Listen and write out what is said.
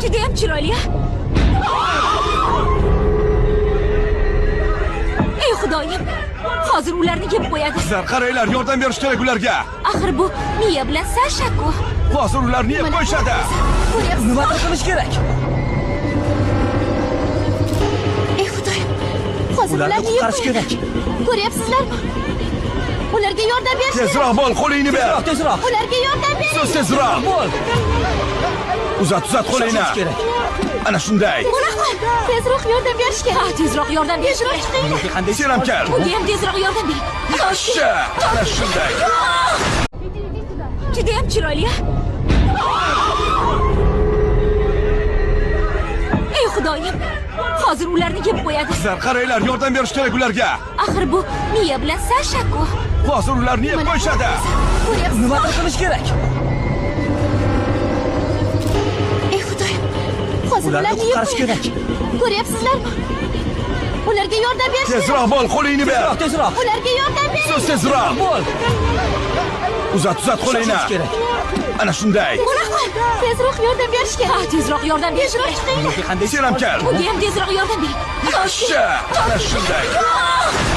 Judayam chiroyli, a? Ey xudoyim, hozir ularni yeb qo'yadi. Qizlar, qaranglar, yordam berish kerak ularga. Axir bu Miya bilan Sasha-ku. Hozir ularni yeb qo'yishadi. Ko'ryapsizmi? Nimadir qilish kerak. Ey xudoyim, hozir Ularni ularni yeb qutqarish qo'yadi. kerak. Ko'ryapsizlarmi? Ularga yordam berish kerak. Tezroq bo'l, qo'lingni ber. Tezroq, tezroq. Ularga yordam bering. So'z tezroq. Bo'l. Uzat, uzat qo'lingni. Shoshish kerak. Ana shunday. Tezroq yordam berish kerak. Tezroq yordam berish kerak. Ularga qanday Sen ham kel. Unga ham tezroq yordam bering. Yaxshi. Ana shunday. Judayam chiroyli, a? Ey xudoyim, hozir ularni yeb qo'yadi. Qizlar, qaranglar, yordam berish kerak ularga. Axir bu Miya bilan Sasha-ku. Hozir ularni yeb qo'yishadi. Ko'ryapsizmi? Nimadir qilish kerak. Ey xudoyim, hozir Ularni ularni yeb qutqarish qo'yadi. kerak. Ko'ryapsizlarmi? Ularga yordam berish kerak. Tezroq bo'l, qo'lingni ber. Tezroq, tezroq. Ularga yordam bering. So'z tezroq. Bo'l. Uzat, uzat qo'lingni. Shoshish kerak. Ana shunday. Tezroq yordam berish kerak. Tezroq yordam berish kerak. Ularga qanday Sen ham kel. Unga ham tezroq yordam bering. Yaxshi. Ana shunday.